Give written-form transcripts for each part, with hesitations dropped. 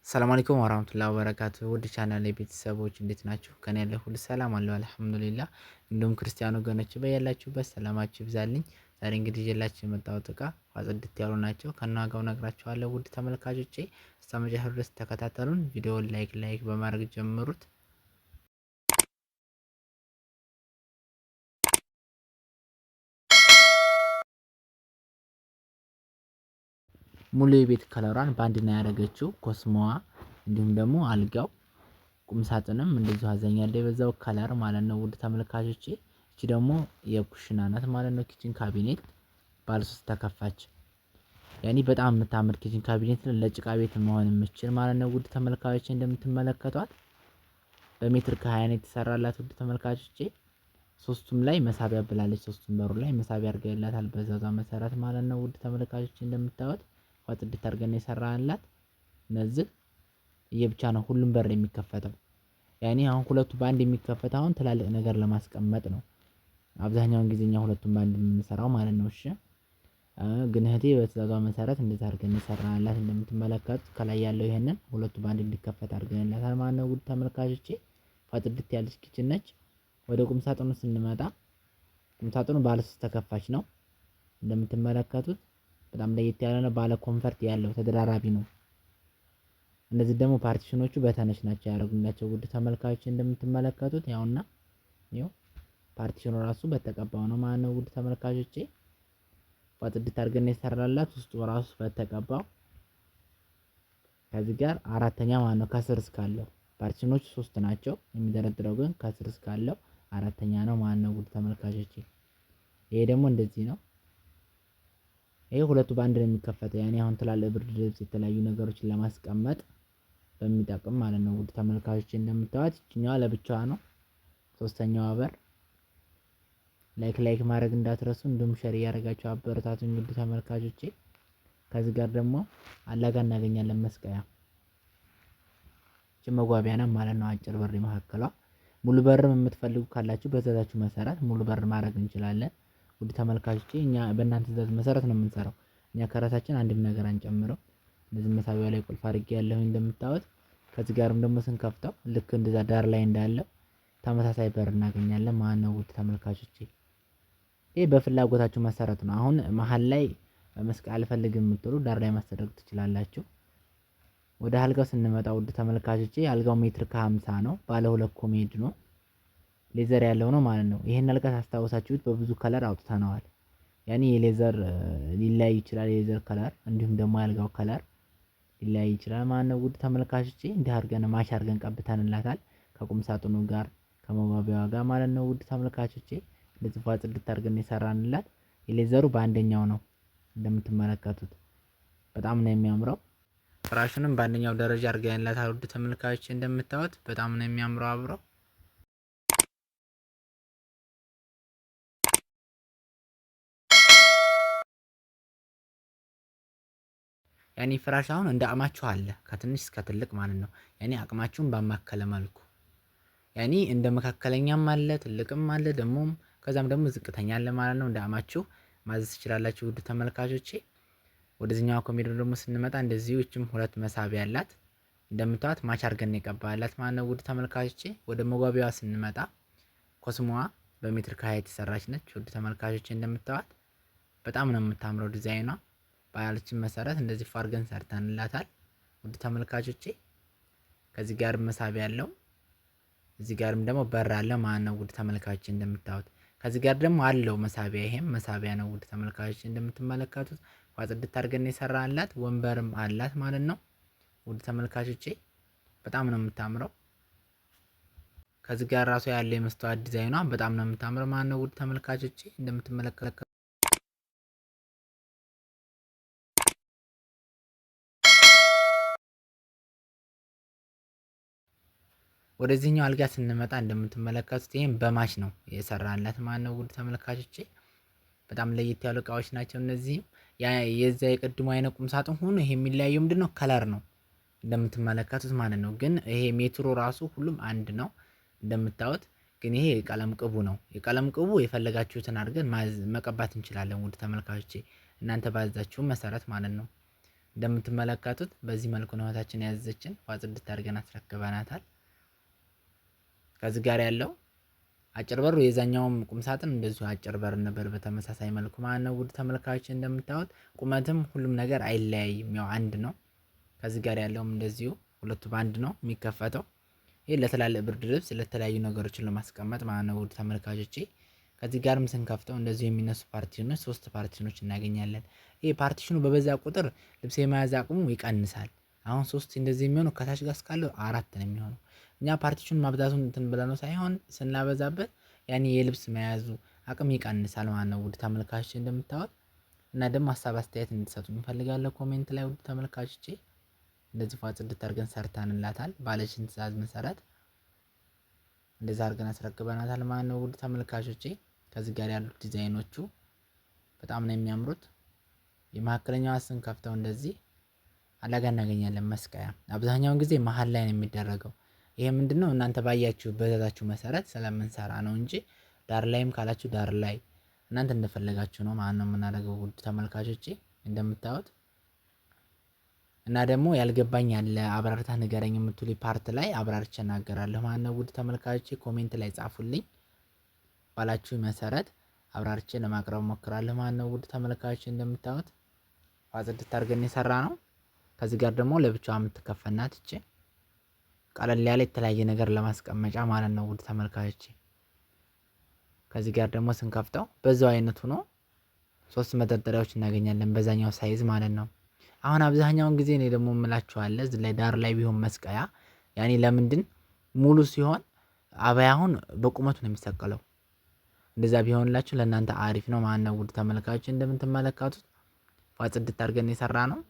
ሰላም አለይኩም ወራህመቱላሂ ወበረካቱ። ውድ ቻናል ቤተሰቦች እንዴት ናችሁ? ከኔ ያለ ሁሉ ሰላም አለው አልሐምዱሊላህ። እንዲሁም ክርስቲያን ወገኖች በያላችሁበት ሰላማችሁ ይብዛልኝ። ዛሬ እንግዲህ ይዤላችሁ የመጣሁት እቃ ጽድት ያሉ ናቸው። ከነዋጋው ነግራችኋለሁ። ውድ ተመልካቾቼ እስከ መጨረሻው ድረስ ተከታተሉን። ቪዲዮውን like like በማድረግ ጀምሩት። ሙሉ የቤት color ሯን በአንድ ነው ያደረገችው ኮስሞዋ እንዲሁም ደግሞ አልጋው ቁም ሳጥንም እንደዚሁ አዘኛለሁ የበዛው color ማለት ነው። ውድ ተመልካቾቼ እቺ ደግሞ የኩሽና ናት ማለት ነው። kitchen cabinet ባለ ሶስት ተከፋች ያኔ በጣም የምታምር kitchen cabinet ለጭቃ ቤት መሆን የምችል ማለት ነው። ውድ ተመልካቾቼ እንደምትመለከቷት በሜትር ከሃያ ነው የተሰራላት። ውድ ተመልካቾቼ ሶስቱም ላይ መሳቢያ ብላለች። ሶስቱም በሩ ላይ መሳቢያ አድርገንላታል በዛዛ መሰረት ማለት ነው። ውድ ተመልካቾቼ እንደምታዩት ጽድት አድርገን የሰራንላት እነዚህ እየብቻ ነው ሁሉም በር የሚከፈተው። ያኔ አሁን ሁለቱ በአንድ የሚከፈት አሁን ትላልቅ ነገር ለማስቀመጥ ነው። አብዛኛውን ጊዜ እኛ ሁለቱም በአንድ የምንሰራው ማለት ነው። እሺ ግን እህቴ በትእዛዟ መሰረት እንደዛ አድርገን የሰራንላት እንደምትመለከቱት ከላይ ያለው ይሄንን ሁለቱ በአንድ እንዲከፈት አድርገንላታል ማለት ነው። ውድ ተመልካቾቼ ጽድት ያለች kitchen ነች። ወደ ቁም ሳጥኑ ስንመጣ ቁም ሳጥኑ ባለ ሶስት ተከፋች ነው። እንደምትመለከቱት በጣም ለየት ያለ ነው። ባለ comfort ያለው ተደራራቢ ነው። እነዚህ ደግሞ partition ኖቹ በተነሽ ናቸው ያደረጉላቸው። ውድ ተመልካቾች እንደምትመለከቱት ያውና ይኸው partition ኑ ራሱ በተቀባው ነው ማለት ነው። ውድ ተመልካቾቼ ጽድት አድርገን የሰራላት ውስጡ ራሱ በተቀባው ከዚህ ጋር አራተኛ ማለት ነው። ከስር እስካለው partition ኖቹ ሶስት ናቸው። የሚደረድረው ግን ከስር እስካለው አራተኛ ነው ማለት ነው። ውድ ተመልካቾቼ ይሄ ደግሞ እንደዚህ ነው። ይሄ ሁለቱ በአንድ ነው የሚከፈተው። ያኔ አሁን ትላልቅ ብርድ ልብስ የተለያዩ ነገሮችን ለማስቀመጥ በሚጠቅም ማለት ነው። ውድ ተመልካቾች እንደምታዩት ይችኛዋ ለብቻዋ ነው። ሶስተኛዋ በር like like ማድረግ እንዳትረሱ፣ እንዲሁም share እያደረጋችሁ አበረታቱኝ ውድ ተመልካቾቼ። ከዚህ ጋር ደግሞ አላጋ እናገኛለን መስቀያ እቺ መጓቢያ ናት ማለት ነው። አጭር በር መካከሏ ሙሉ በርም የምትፈልጉ ካላችሁ በትዕዛዛችሁ መሰረት ሙሉ በር ማድረግ እንችላለን። ውድ ተመልካቾቼ እኛ በእናንተ ትዕዛዝ መሰረት ነው የምንሰራው። እኛ ከራሳችን አንድም ነገር አንጨምረው። እንደዚህ መሳቢያው ላይ ቁልፍ አድርጌ ያለሁኝ እንደምታዩት። ከዚህ ጋርም ደግሞ ስንከፍተው ልክ እንደዛ ዳር ላይ እንዳለው ተመሳሳይ በር እናገኛለን ማለት ነው። ውድ ተመልካቾቼ ይህ በፍላጎታችሁ መሰረት ነው። አሁን መሀል ላይ መስቀል አልፈልግም የምትሉ ዳር ላይ ማስደረግ ትችላላችሁ። ወደ አልጋው ስንመጣ ውድ ተመልካቾቼ አልጋው ሜትር ከሀምሳ ነው። ባለ ሁለት ኮሜድ ነው። leather ያለው ነው ማለት ነው። ይሄን አልጋ ታስታውሳችሁት በብዙ color አውጥተነዋል። ያኔ የ leather ሊለያይ ይችላል። የ leather color እንዲሁም ደግሞ የአልጋው color ሊለያይ ይችላል ማለት ነው። ውድ ተመልካቾቼ እንዲህ አድርገን match አድርገን ቀብተንላታል ከቁም ሳጥኑ ጋር ከመዋቢያዋ ጋር ማለት ነው። ውድ ተመልካቾቼ እንደዚህ ፏ ጽድት አድርገን የሰራንላት የ leather ሩ በአንደኛው ነው እንደምትመለከቱት በጣም ነው የሚያምረው። ፍራሹንም በአንደኛው ደረጃ አድርገንላታል። ውድ ተመልካቾቼ እንደምታዩት በጣም ነው የሚያምረው አብረው ያኔ ፍራሽ አሁን እንደ አቅማችሁ አለ ከትንሽ እስከ ትልቅ ማለት ነው። ያኔ አቅማችሁን ባማከለ መልኩ ያኔ እንደ መካከለኛም አለ ትልቅም አለ ደግሞም ከዛም ደግሞ ዝቅተኛ አለ ማለት ነው። እንደ አቅማችሁ ማዘዝ ትችላላችሁ ውድ ተመልካቾቼ። ወደዚህኛው ኮሜዲ ደግሞ ስንመጣ እንደዚሁ እችም ሁለት መሳቢያ አላት። እንደምታዩት match አድርገን የቀባላት ማለት ነው። ውድ ተመልካቾቼ ወደ መጓቢያዋ ስንመጣ ኮስሞዋ በሜትር ከሃያ የተሰራች ነች። ውድ ተመልካቾቼ እንደምታዩት በጣም ነው የምታምረው ዲዛይኗ። ባለችን መሰረት እንደዚህ አድርገን ሰርተንላታል። ውድ ተመልካቾቼ ከዚህ ጋር መሳቢያ አለው። እዚህ ጋርም ደግሞ በር አለ ማለት ነው። ውድ ተመልካቾቼ እንደምታዩት ከዚህ ጋር ደግሞ አለው መሳቢያ፣ ይሄም መሳቢያ ነው። ውድ ተመልካቾቼ እንደምትመለከቱት ጽድት አድርገን የሰራንላት ወንበርም አላት ማለት ነው። ውድ ተመልካቾቼ በጣም ነው የምታምረው። ከዚህ ጋር ራሱ ያለው የመስተዋት ዲዛይኗ በጣም ነው የምታምረው ማለት ነው። ውድ ተመልካቾቼ እንደምትመለከቱ ወደዚህኛው አልጋ ስንመጣ እንደምትመለከቱት ይህም በ match ነው የሰራንላት ማለት ነው። ውድ ተመልካቾቼ በጣም ለየት ያሉ እቃዎች ናቸው እነዚህም። የዛ የቅድሙ አይነት ቁም ሳጥን ሆኖ ይሄ የሚለያየው ምንድነው? color ነው እንደምትመለከቱት ማለት ነው። ግን ይሄ ሜትሩ ራሱ ሁሉም አንድ ነው እንደምታዩት። ግን ይሄ የቀለም ቅቡ ነው። የቀለም ቅቡ የፈለጋችሁትን አድርገን መቀባት እንችላለን። ውድ ተመልካቾቼ እናንተ ባዛችሁ መሰረት ማለት ነው። እንደምትመለከቱት በዚህ መልኩ ነው እህታችን ያዘዘችን። ፏ ጽድት አድርገን አስረክበናታል። ከዚህ ጋር ያለው አጭር በሩ የዛኛውም ቁም ሳጥን እንደዚሁ አጭር በር ነበር፣ በተመሳሳይ መልኩ ማለት ነው። ውድ ተመልካቾች እንደምታዩት ቁመትም ሁሉም ነገር አይለያይም፣ ያው አንድ ነው። ከዚህ ጋር ያለውም እንደዚሁ ሁለቱ በአንድ ነው የሚከፈተው። ይህ ለትላልቅ ብርድ ልብስ ለተለያዩ ነገሮችን ለማስቀመጥ ማለት ነው። ውድ ተመልካቾቼ ከዚህ ጋርም ስንከፍተው እንደዚሁ የሚነሱ partition ኖች ሶስት partition ኖች እናገኛለን። ይህ partition ኑ በበዛ ቁጥር ልብስ የመያዝ አቅሙ ይቀንሳል። አሁን ሶስት እንደዚህ የሚሆነው ከታች ጋር እስካለው አራት ነው የሚሆነው። እኛ partition ማብዛቱን እንትን ብለነው ሳይሆን ስናበዛበት ያኔ የልብስ መያዙ አቅም ይቀንሳል ማለት ነው። ውድ ተመልካቾቼ እንደምታዩት እና ደግሞ ሀሳብ አስተያየት እንድትሰጡኝ እፈልጋለሁ comment ላይ ውድ ተመልካቾቼ። እንደዚህ ፏ ጽድት አድርገን ሰርተንላታል ባለችን ትዕዛዝ መሰረት እንደዛ አድርገን አስረክበናታል ማለት ነው። ውድ ተመልካቾቼ ከዚህ ጋር ያሉት ዲዛይኖቹ በጣም ነው የሚያምሩት። የመካከለኛዋ ስንከፍተው እንደዚህ አላጋ እናገኛለን። መስቀያ አብዛኛውን ጊዜ መሀል ላይ ነው የሚደረገው። ይሄ ምንድነው እናንተ ባያችሁ በዛዛችሁ መሰረት ስለምንሰራ ነው እንጂ ዳር ላይም ካላችሁ ዳር ላይ እናንተ እንደፈለጋችሁ ነው ማለት ነው የምናደርገው። ውድ ተመልካቾቼ እንደምታዩት እና ደግሞ ያልገባኝ ያለ አብራርታ ንገረኝ የምትሉ part ላይ አብራርቼ እናገራለሁ ማለት ነው። ውድ ተመልካቾቼ comment ላይ ጻፉልኝ፣ ባላችሁ መሰረት አብራርቼ ለማቅረብ እሞክራለሁ ማለት ነው። ውድ ተመልካቾቼ እንደምታዩት ጽድት አድርገን የሰራ ነው። ከዚህ ጋር ደግሞ ለብቻዋ የምትከፈናት እቺ ቀለል ያለ የተለያየ ነገር ለማስቀመጫ ማለት ነው። ውድ ተመልካቾቼ ከዚህ ጋር ደግሞ ስንከፍተው በዛው አይነት ሆኖ ሶስት መደርደሪያዎች እናገኛለን በዛኛው size ማለት ነው። አሁን አብዛኛውን ጊዜ እኔ ደግሞ እምላችኋለሁ እዚህ ላይ ዳር ላይ ቢሆን መስቀያ ያኔ ለምንድን ሙሉ ሲሆን አበያ አሁን በቁመቱ ነው የሚሰቀለው። እንደዛ ቢሆንላችሁ ለእናንተ አሪፍ ነው ማለት ነው። ውድ ተመልካቾች እንደምትመለከቱት ጽድት አድርገን የሰራ ነው።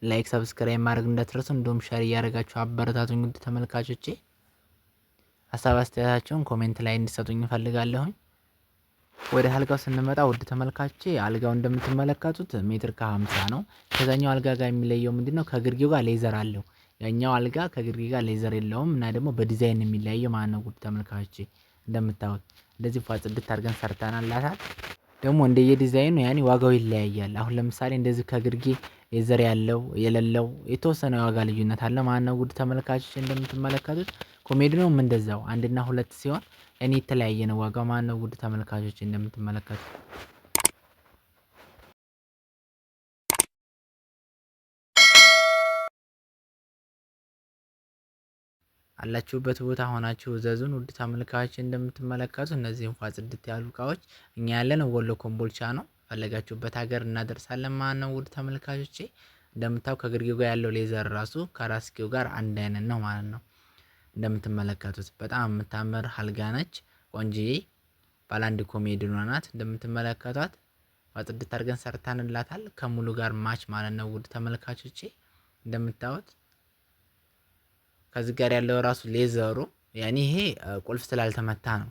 Like subscribe ማድረግ እንዳትረሱ፣ እንዲሁም share እያደረጋችሁ አበረታቱኝ። ውድ ተመልካቾቼ ሀሳብ አስተያየታችሁን comment ላይ እንዲሰጡኝ እፈልጋለሁኝ። ወደ አልጋው ስንመጣ ውድ ተመልካቾቼ አልጋው እንደምትመለከቱት ሜትር ከ50 ነው። ከዛኛው አልጋ ጋር የሚለየው ምንድነው? ከግርጌው ጋር leather አለው። ያኛው አልጋ ከግርጌ ጋር leather የለውም እና ደግሞ በዲዛይን የሚለያየው ማለት ነው። ውድ ተመልካቾቼ እንደምታዩት እንደዚህ ፏ ጽድት አድርገን ሰርተናላታል። ደግሞ እንደየዲዛይኑ ያኔ ዋጋው ይለያያል። አሁን ለምሳሌ እንደዚህ ከግርጌ leather ያለው የሌለው የተወሰነ የዋጋ ልዩነት አለ ማለት ነው። ውድ ተመልካቾች እንደምትመለከቱት ኮሜዲኖም እንደዛው አንድና ሁለት ሲሆን እኔ የተለያየ ነው ዋጋው ማለት ነው። ውድ ተመልካቾች እንደምትመለከቱት አላችሁበት ቦታ ሆናችሁ እዘዙን። ውድ ተመልካቾች እንደምትመለከቱ እነዚህን ፏ ጽድት ያሉ እቃዎች እኛ ያለነው ወሎ ኮምቦልቻ ነው። ፈለጋችሁበት ሀገር እናደርሳለን ማለት ነው። ውድ ተመልካቾቼ እንደምታው ከግርጌው ጋር ያለው leather ራሱ ከራስጌው ጋር አንድ አይነት ነው ማለት ነው። እንደምትመለከቱት በጣም የምታምር አልጋ ነች። ቆንጅዬ ባለ አንድ ኮሜዲኖ ናት። እንደምትመለከቷት ጽድት አድርገን ሰርተንላታል ከሙሉ ጋር match ማለት ነው። ውድ ተመልካቾቼ እንደምታዩት ከዚህ ጋር ያለው ራሱ leather ኡ ያኔ ይሄ ቁልፍ ስላልተመታ ነው።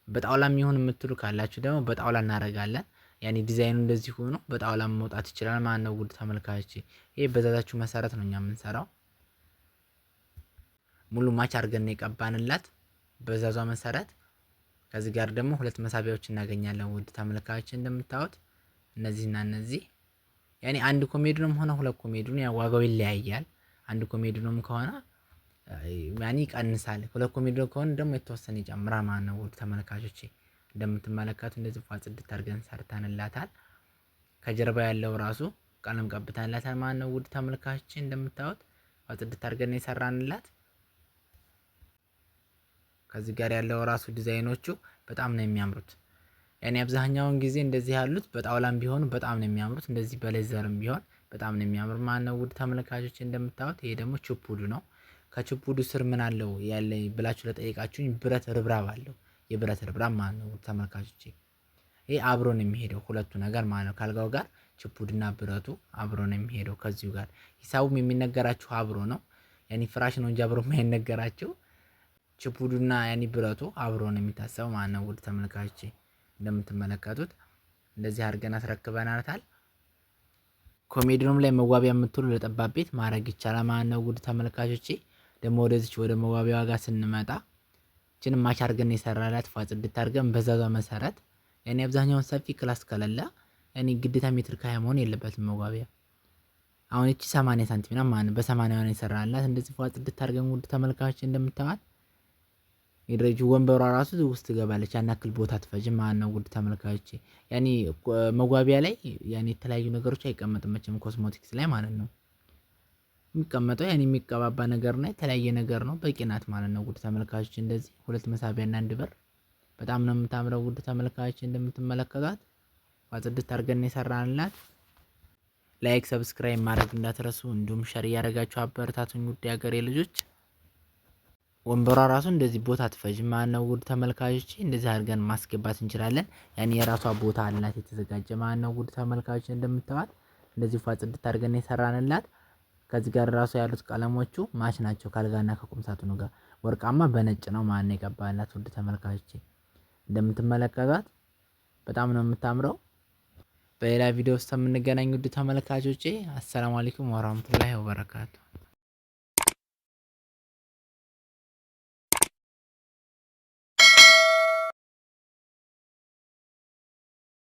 በጣውላም ይሁን የምትሉ ካላችሁ ደግሞ በጣውላ እናደርጋለን። ያኔ ዲዛይኑ እንደዚህ ሆኖ በጣውላ መውጣት ይችላል ማለት ነው። ውድ ተመልካቾቼ ይሄ በዛዛችሁ መሰረት ነው እኛ የምንሰራው። ሙሉ match አድርገን ነው የቀባንላት በዛዟ መሰረት። ከዚህ ጋር ደግሞ ሁለት መሳቢያዎች እናገኛለን። ውድ ተመልካቾች እንደምታዩት እነዚህና እነዚህ ያኔ አንድ ኮሜዲኖም ሆነ ሁለት ኮሜዲኖ ያ ዋጋው ይለያያል። አንድ ኮሜዲኖም ከሆነ ያኔ ይቀንሳል። ሁለት ኮሜዲኖ ከሆነ ደግሞ የተወሰነ ይጨምራል ማለት ነው። ውድ ተመልካቾቼ እንደምትመለከቱ እንደዚህ ፏ ጽድት አድርገን ሰርተንላታል። ከጀርባ ያለው ራሱ ቀለም ቀብተንላታል ማለት ነው። ውድ ተመልካቾቼ እንደምታዩት ፏ ጽድት አድርገን የሰራንላት። ከዚህ ጋር ያለው ራሱ ዲዛይኖቹ በጣም ነው የሚያምሩት። ያኔ አብዛኛውን ጊዜ እንደዚህ ያሉት በጣውላም ቢሆኑ በጣም ነው የሚያምሩት። እንደዚህ በ leather ም ቢሆን በጣም ነው የሚያምር ማለት ነው። ውድ ተመልካቾች እንደምታዩት ይሄ ደግሞ ችፑዱ ነው። ከችፑዱ ስር ምን አለው ያለ ብላችሁ ለጠየቃችሁኝ ብረት ርብራብ አለው። የብረት ርብራብ ማለት ነው። ውድ ተመልካቾቼ ይሄ አብሮ ነው የሚሄደው ሁለቱ ነገር ማለት ነው። ካልጋው ጋር ችፑድና ብረቱ አብሮ ነው የሚሄደው ከዚሁ ጋር ሂሳቡም የሚነገራችሁ አብሮ ነው። ያኔ ፍራሽ ነው እንጂ አብሮ የማይነገራችሁ ችፑዱና ያኔ ብረቱ አብሮ ነው የሚታሰበው ማለት ነው። ውድ ተመልካቾቼ እንደምትመለከቱት እንደዚህ አድርገን አስረክበናታል። ኮሜዲኖም ላይ መዋቢያ የምትሉ ለጠባብ ቤት ማድረግ ይቻላል ማለት ነው። ውድ ተመልካቾቼ ደግሞ ወደዚች ወደ መዋቢያዋ ጋር ስንመጣ እችን match አድርገን የሰራላት ፏ ጽድት አድርገን በዛዟ መሰረት ያኔ አብዛኛውን ሰፊ class ከሌለ ያኔ ግዴታ ሜትር ከ20 መሆን የለበትም መዋቢያ። አሁን እቺ 80 ሳንቲም ናት ማለት ነው። በ80 ነው የሰራንላት። እንደዚህ ፏ ጽድት አድርገን ውድ ተመልካቾች እንደምታዩት የደረጃ ወንበሯ ራሱ ውስጥ ትገባለች። ያን ያክል ቦታ አትፈጅም ማለት ነው። ውድ ተመልካቾቼ ያኔ መጓቢያ ላይ ያኔ የተለያዩ ነገሮች አይቀመጥም መቼም ኮስሞቲክስ ላይ ማለት ነው። የሚቀመጠው ያኔ የሚቀባባ ነገር ነው፣ የተለያየ ነገር ነው። በቂ ናት ማለት ነው። ውድ ተመልካቾች እንደዚህ ሁለት መሳቢያና አንድ በር በጣም ነው የምታምረው። ውድ ተመልካቾች እንደምትመለከቷት ጽድት አድርገን የሰራንላት። Like subscribe ማድረግ እንዳትረሱ፣ እንዲሁም share እያደረጋችሁ አበረታቱኝ ውድ የሀገሬ ልጆች። ወንበሯ ራሱ እንደዚህ ቦታ አትፈጅም ማለት ነው። ውድ ተመልካቾች እንደዚህ አድርገን ማስገባት እንችላለን። ያኔ የራሷ ቦታ አላት የተዘጋጀ ማለት ነው። ውድ ተመልካቾች እንደምታዩት እንደዚህ ፏ ጽድት አድርገን የሰራንላት። ከዚህ ጋር ራሱ ያሉት ቀለሞቹ match ናቸው ከአልጋና ከቁም ሳጥኑ ጋር ወርቃማ በነጭ ነው ማለት ነው የቀባንላት። ውድ ተመልካቾች እንደምትመለከቷት በጣም ነው የምታምረው። በሌላ ቪዲዮ ውስጥ የምንገናኝ ውድ ተመልካቾቼ፣ አሰላሙ አለይኩም ወራህመቱላሂ ወበረካቱ።